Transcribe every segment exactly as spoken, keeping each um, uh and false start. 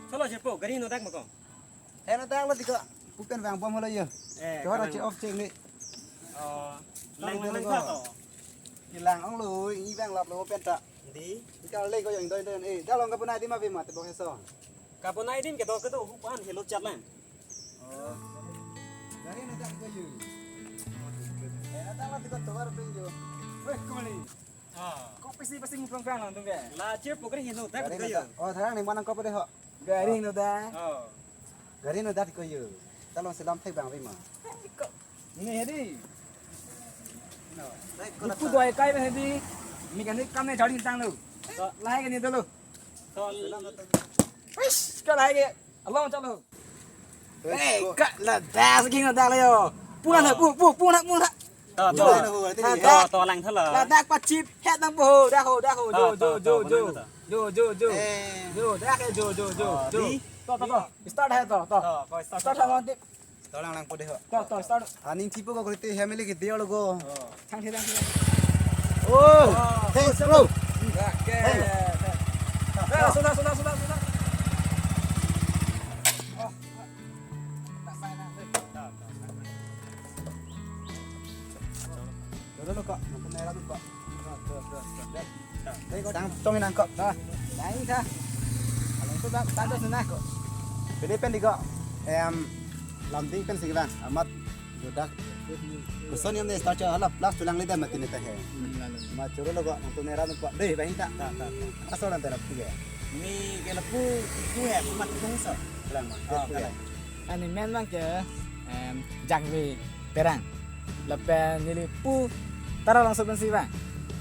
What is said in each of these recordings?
Cholo, chepo, gari no dak mako. Heno dak lo tiko. Pu pen vangbom holo yo. Eh, Kewara kalang. Che off che ni. Oh, lang lang lang to. Ilang ong lo, i vanglap lo pen ta. Di. Ika le ko yang doi doi. Eh, dalong kapunai adim ave ma te bok heso. Kapunai adim ke to ke to hupan helo chat lang. Oh. Gari na dak ko yo. Eh, na dak lo tiko to baru pin yo. Weh, kumali. Ah. Kok pisi pasi muprang prang lang tung ke? La chir pokri hino tak Gari ko na yo. Dak. Oh, tharang ni manang ko pade ho. Gari no dak. Oh. Gari no dak ko yo. Talong selam thek bang ave ma. Ini hedi. No. Buku doi kai hedi. Mekanik kam ne jari tang lo. To. Lahai ke ni dolo. To. Wis, ka lahai ke. Along chalo. Hey, ka la das ging dak le yo. Puna na, pu, pu, puna, puna. To, to. Jo. To, to lang thala. La dak pa chip, het nang po. Dak ho, dak ho. Jo, jo, jo, jo. Jo, jo, jo. Eh. Jo, dak ke jo, jo, jo, jo. Di. To, to, to. Start hai to, to. To, ko start. Start hai, mon tip. To lang lang po de ho. To, to, start. Aning chipo ko kriti family ke dia lo go. Thang the, thang the. Oh, thanks bro. Oke. Hey. Eh, sudah, sudah, sudah, sudah. Oh. Dolo lo ko, nangtum nera dun ko. Dei ko dang tong nang ko. Dai ta. Along tu dak tado sana ko. Pede pen di ko. Em, lamding pen si bang. Amat budak. Koson yang ne start hala plus tulang le dam mati ne ta he. Ma choro lo ko, nangtum nera dun ko. Dei bang ta. Ta, ta, ta. Asal dan terap tu ya. Ni ke lapu tu ya, mat tung sa. Kalang ma. Oh, kalang. Ani men bang ke, em, Jangve Terang. Lapen neli pu Taralangso pensi bang.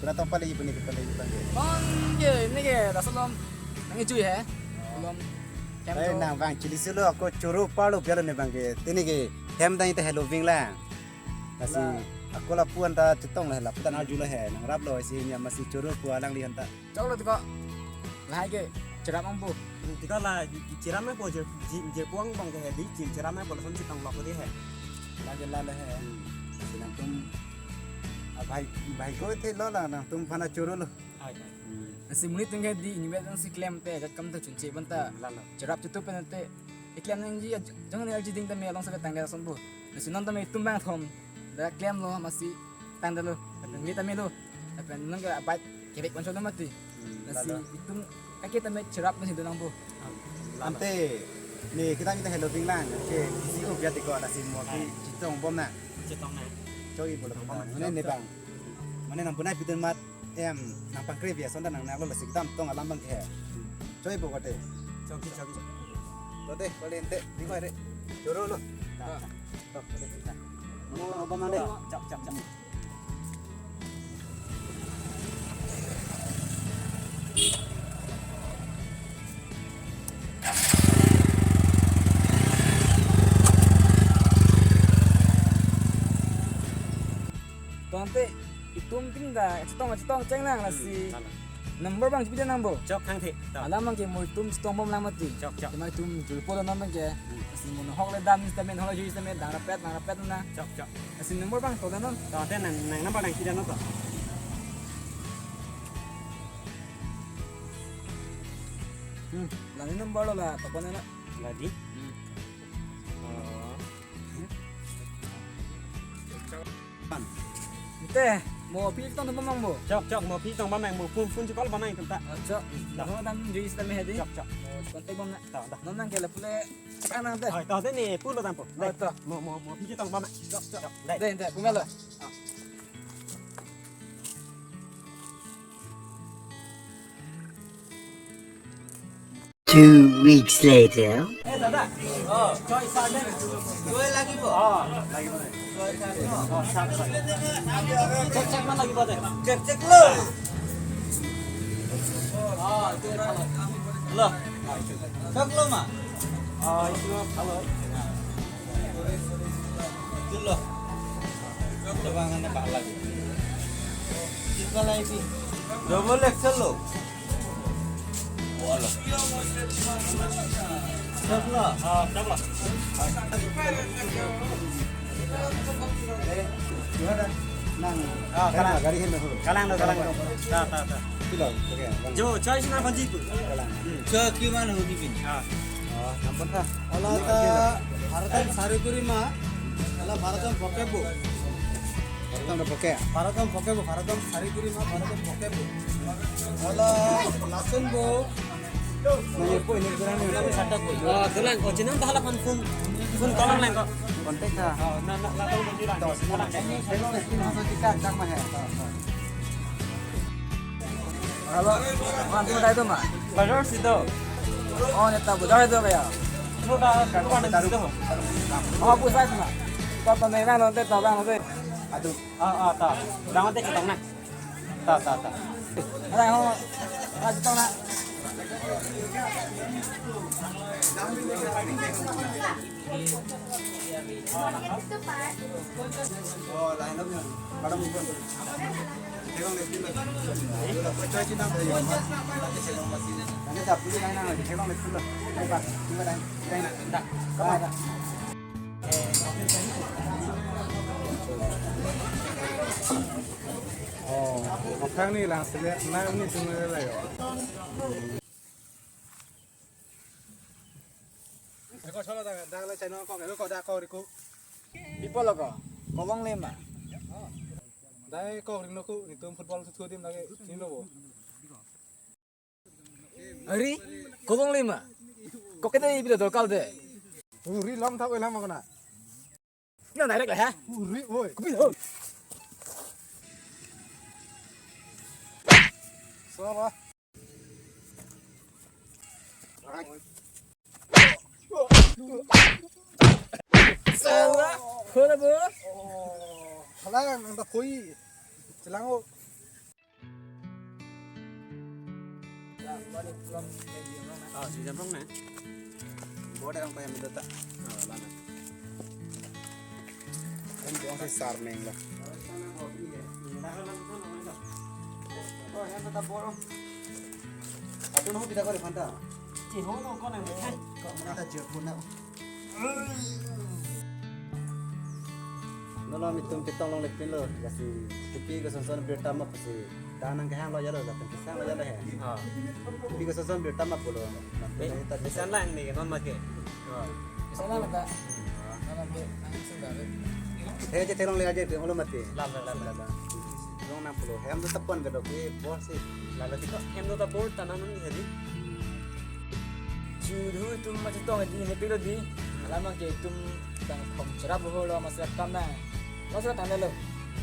Pura tong pali pu ni pali bang ke. Bang ke, ini ke, laso lom. Nang ijui he. Lom. Kem Eh, to. Nang bang chili silo ako choro palo bialo ne bang ke. Tini ke hem dang ite hello bing lang. Lasi La. Ako lapu anta chetong la, lapu ta arju la he. Nang rap lo si nya masi choro pu alangli anta. Chok lo tiko. Lahai ke, cherap nangpo. Tiko la, cherap nangpo, jer, jer, jer puang bang ke hedi, jer, cherap nangpo, lason chetong lok di he. Lagi lalo he. Hmm. Si nangtum, ah, bhai, bhai ko the lo la, nangtum phana choro lo. Ai, ai. Hmm. Si monit tung ke di, ini bet si klem te, jat kam ta chunche banta. Hmm, lalo. Cherap chetu pen te, iklem nangji, jong ni arji ding tame along sa tangdet asonpo. Lasi non tame itum bang thom. Dak klemlo masi tangdetlo. Lapen mi tame lo. Lapen non ke abait kebek ponchot lo mati. Hmm, lasi lalo. Itum kake tame cherap masi do nangpo. Lalo. Ante ni kita kita hello bing lang. Ke isi ko biar tiko lasi mo ki Hai. Chetong bom na. Chetong na. Choi bolo Chetong bom bom na. Mane ne bang. Mane nang punai pidun mat. Em, nang pangkre biar sonda nang nang lo lasi kedam tong alam bang ke. Choi bo kate. Chok, chok, chok. Lo te, kole ente, di ko re. Choro lo. Chok, chok, chok. Mo oba mande. Chok, chok, chok. Tangte itum tin ta chetong chetong cheng lang lasi. Hmm, lalo. Number bang chepida nangpo. Chok hang the. To. Alam bang ke mo itum chetong bom lang mati. Chok, chok. Tema itum jurpo lo non bang ke. Hmm. Lasi mo hok le dam instrument hok le ju instrument dang rapet dang rapet na. Chok, chok. Lasi number bang to non. To te nang nang number nang chida non to. Hmm, la ni number lo la to kona na. La di? Hmm. Oh. Ante, mo aphi chetong bom nangpo. Chok, chok, mo aphi chetong bom nang, mo phone, phone si call bom nang itum ta. Oh, chok. Ta. Mo dam juice ta me hedi. Chok, chok. Mo contact bom nang. Ta, ta. Non nang ke lapu le, ah, nang te. Ai, ta, te ni, pu lo dampo. Oh, ta. Mo, mo, mo aphi chetong bom nang. Chok, chok. Chok, dai. Dai, dai, pu me lo. Ah. Two weeks later. এ দাদা, অ, ছয় চাৰ নে? ছয় লাগিব। অ, লাগিব দে। ছয় চাৰ ন? অ, চাৰ, চাৰ। চেক, চেক মান লাগিব দে। চেক, চেক ল। অ, এইটো ভাল হয়। ল। চেক ল মা। অ, এইটো ভাল হয়। এইটো ল। এইটো কাৰণে ভাল লাগে। কি কালাৰ এইটো? Double XL law. Wala. Choklo. Ah, choklo. Eh, gimana? Nang, ah, kalang. Gari henlo. Kalang lo, kalang lo. Ta, ta, ta. Silo, oke, bang. Jo, choi sina banji pu. Kalang. Hmm. Choi kiman hudi pin. Ah. Oh, ampun ha. Ola ta, bharatom sari kuri ma. Ola bharatom phoke bo. Bharatom phoke. Bharatom phoke bo, bharatom sari kuri ma, bharatom phoke bo. Ola lason bo. Oh, tulang, oh, chinam ta hala phone, phone call lang ko. Contact ha. Oh, na, na, na, na, na, na. Halo, man, tu tadi tu ma? Bazar situ. Oh, neta bazar itu kaya. Lu dah, lu dah situ. Oh, pusat ma. Kau tu nai bang, lonte tu bang, lonte. Aduh. Ah, ah, ta. Bang, lonte kita na. Ta, ta, ta. Ada ho, ada tu na. Oh, aphrang ni lang selek, na ini semua lah ya. Eko cholo dak, dak le chino kok, eko kok dak kok riku. Pi apot lo ko, kobong le ma. Dai kok ring no ku, netum football thu thu adim lagi, sini lo bo. Ari, kobong le ma. Kok kita ibi do kal de. Uri lam thap elam kona. Na direct le ha. Uri, oi. Kupi ho. Salah. Salah. Kona bo. Halang, nang ta koi. Chelang o. Ah, si Jamrong na. Board ang kaya medota. Ah, lana. Kan doang si Sarmeng lah. Oh, yang tetap borong. Atun ho kita kau di Fanta. Cihon no kau nang. Kau mana tak jepun nak. Nolo netum chetong longle pinlo, lasi kopi koson son birta ma pusi, ta nang kehang lo ya lo, lapen kesang lo ya lo he. Ah. Kopi koson son birta ma pulo. Eh, bisan lang ni non make. Ah. Bisan lang ta. Nang ke, nang sing dah. He, chetong longle aja itu, olo mati. Lam, lam, lam, lam. Long nang pulo, hem tu tapon ke dok, eh, bor si. Lalo tiko, hem tu tapon, tanam nang di hari. Judhu itum machetong di nepi lo di. Alam ke itum tang khom cherap ho lo, masi akam nang. Masi tang lo.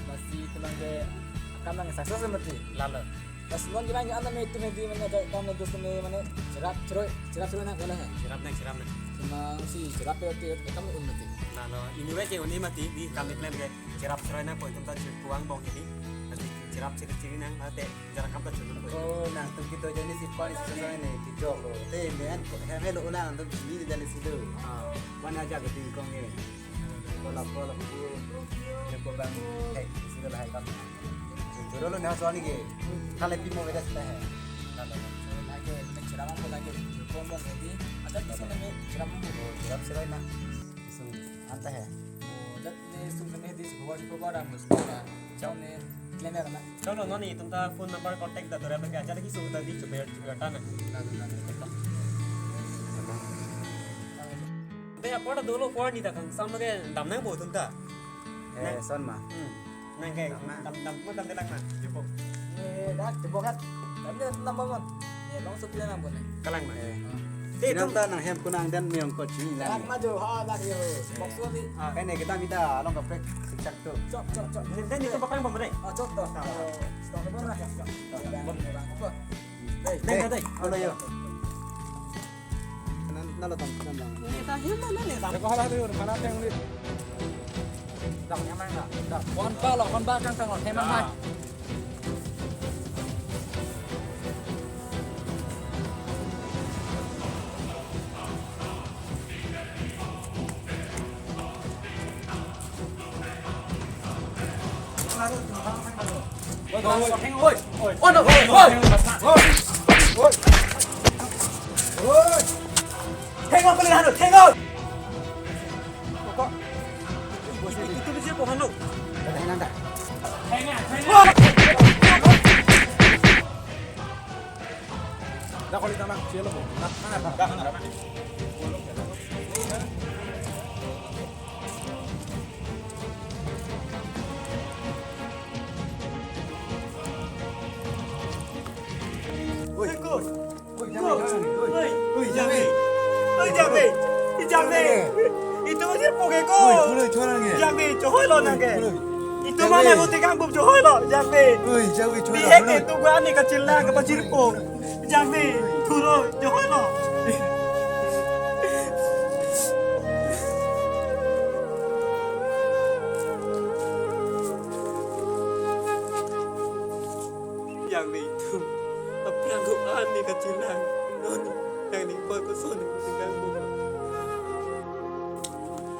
Masi itum ke akam nang success mati. Lalo. Pas non jilang ke anam itum di mane akam nang dos ne mane cherap cheroi, cherap cheroi nang kala hai. Cherap nang, cherap nang. Cuma si cherap pe ote akam un mati. Lalo, ini we ke un mati di kami plan ke cherap cheroi nang po itum ta cherap puang bong ini. Nanti cherap cherap cherap nang ate. Jarak kam ta chunun ko. Oh, nangtum kito jani si pan si sosai ne, kijok lo. Te, me an ko, hem helo ulang, nangtum sini di jani si do. Ah. Mana aja ke tingkong e. Kola, kola, ku. Ne ko bang, hei, si do lahai kam. Choro lo ne hasoni ke. Kale pimo beda sita hai. Lalo. Lagi, ne ceramah ko lagi. Ko mo ko di. Ada di sini ne ceramah ko. Oh, ceramah sira na. Sung, anta hai. Oh, dat ne sung ne di si ko, si ko ba ram. Chau ne, klem ya na. Chau lo, non itum ta phone number contact ta dore bagi aja lagi sudah di coba coba ta na. Na, na, na. Te apor ta dolo por ni ta kang sam lagi dam nang bo itum ta. Eh, son ma. Hmm. Nang ke dam nang. Dam dam mo dam delak na. Jepok. Eh, dak jepok kat. Dam de number one. Eh, long sup le nang bo ne. Kalang ma. Eh. Te itum ta nang hem kunang dan meong ko chini lang. Dak maju ha dak yo. Bok suap di. Ah. Kaine kita mita along kaprek sejak tu. Chok, chok, chok. Then itu bakal bombre. Oh, chok to. Stop, stop, stop. Deng, deng, deng. Halo yo. Nan, nalo tam, tam, tam. Ni ta hem mana ni? Ko hala tu mana yang ni? Dang yang mana? Dang. Kon pa lo, kon pa kang kang lo, hem mana? Apa ni, hanu, tengok. Kok? Itu bisa kok, hanu. Tengok, tengok. Dah, kalau kita nak, siapa, Bu? Nak, nak, nak. Oi, oi, oi, oi, Jangvi. Oi, Jangvi. Jangvi. Itum jirpo ke ko. Oi, kuloi, choi nang ke. Jangvi, chohoilo nang ke. Oi, kuloi. Itum Jangvi. Mana lo tegang bum chohoilo, Jangvi. Oi, Jangvi, choi nang ke. Bihek ke tu gua ani kacil nang ke pajirpo. Jangvi, thuro, chohoilo. Jangvi itum aphrang ko ani kacil nang. Non, nangning koi koson tegang bum.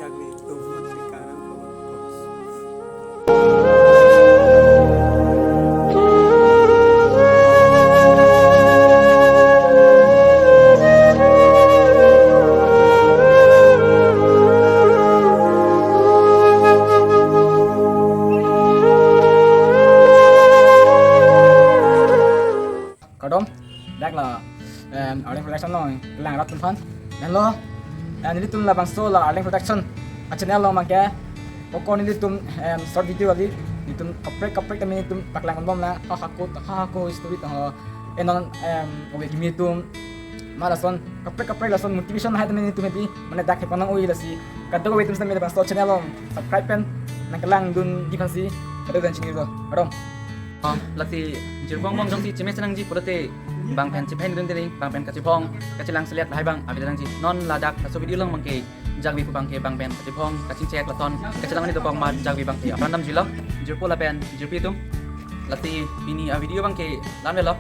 Jangvi itum tegang bum. Kardom, dak la, em, Arleng Production along kelang rat atum aphan. Lahenlo, em, nelitum labangso la Arleng Production a-channel along abangke, pokok nelitum, em, short video kali, nelitum kaprek kaprek tame nelitum paklang bom lang, ha ha ko, ha ha ko story tangho. Eh non, em, ove kimi atum, ma lason, kaprek kaprek lason motivation hai tame nelitum happy, mane dak heponang oi lasi. Kadokave atum sitame labangso channel along subscribe pen nangkelangdunji aphansi kado-an chinilo. Kardom. Ah, lasi jirpo angbong jongsi cheme chenangji pulote bang pen chephen dun diri, bang pen kachephong, kachelang selet lahai abang avedetji. Non ladak laso video along abangke Jangvi pu abangke bang pen kachephong, kachingchek lason kachelang ani dokok amat Jangvi abangke apran damjilo. Jirpo lapen jirpi atum, lasi pini a-video abangke la-an avelo.